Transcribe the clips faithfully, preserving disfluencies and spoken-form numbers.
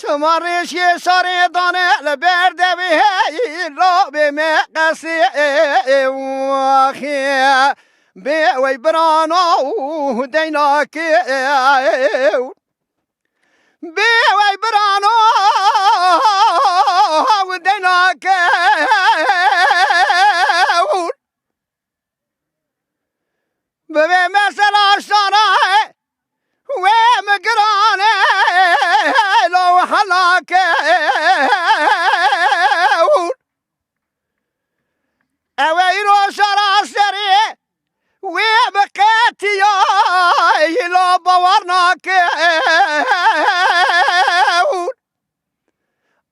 Çima rêşê şarê dane li ber devê heyî, labê me qesê waxê. Bê wey birano û deynakê. Bê wey birano û deynakê. Bi vê mesela şanayê wê min girane lo helake. Ew ê îro şara serê wê bi qetiya lo bawer nake.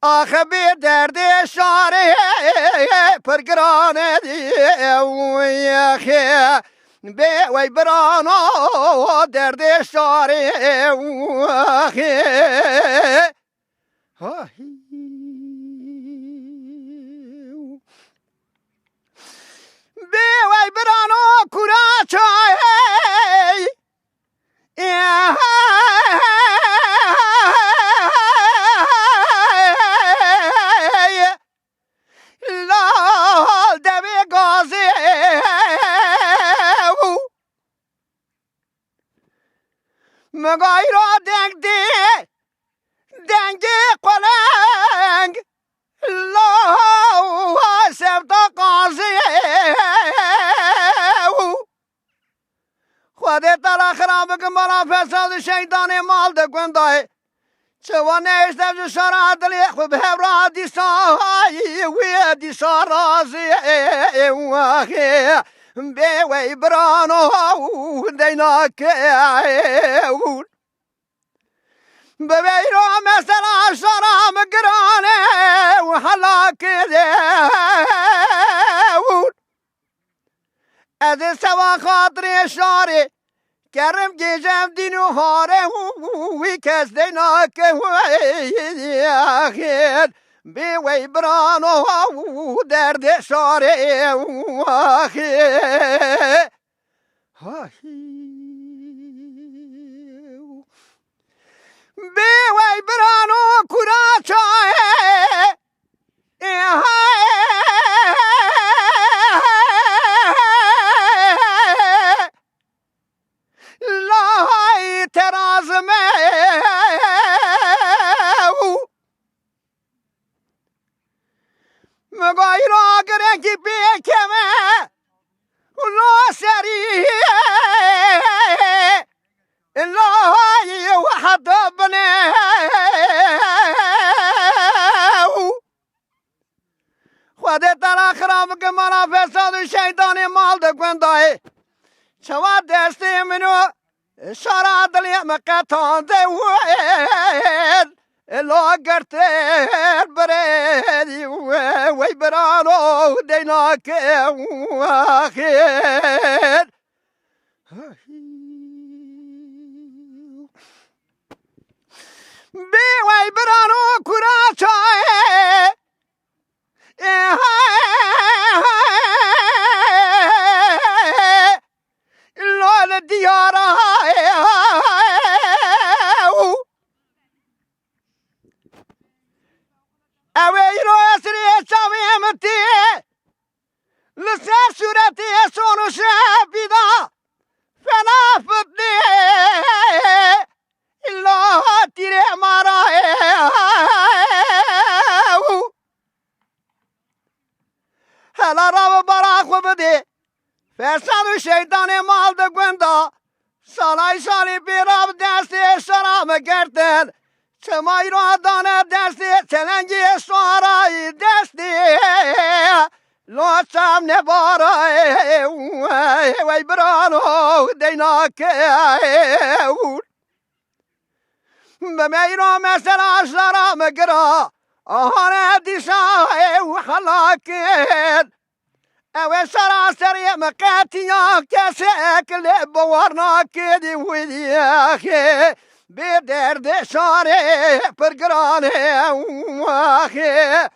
Axe bê derdê şarê pir giran e, wexê bê wey birano derdê şarê, wexê. Bê wey birano kura çayê. Lal devê gazê û migayra deng dê, dengê quleng, lawa sevda gazê û Xwedê tala xira bikin bala fesad û şeytanê mal de gundayê. Çawa nehişte ji şara dilê xwe bi hev ra dîsa hayî wê dîsa razê waxê bê wey birano û deynakê û. Bi veyra mesela şara min girane û helakê de û. Ez ê sewa xatirê şarê kerim gêjem dîn û hare û wî kes deynake wê axir. Bê wey birano û derdê şarê û axir. Bê wey birano kura çayê. Lay terazime. Migayra girengî pêkeve. Lo serî. Lo wahda bine. Xwedê te re xira bike mala fesad û şeytanê mal de gundayê. Çawa destê min û şara dilê min qetande wê. Lo girtir birêdî wê, wey birano deynake waxêr. Bê wey birano kura çayê. Lo li diyara. Ew ê îro esrê çavê min tê. Li ser sûretê son û şepî da fena fitnê. Îlla tîrê mara ê. Hela rabe bara xwe bidê. Fesad û şeytanê mal di gunda. Salay salî pêra bi destê şara me girtin. Çima îro dane destê çelengê şarayî destê. Lo çam nebara wey birano deynake. Bi me îro mesela şara me gira. Ahane dîsa ew helakir. Ew ê seraserê min qetiya kesek lê bawer nake di wî axê. Bê derdê şarê pir giran e axê.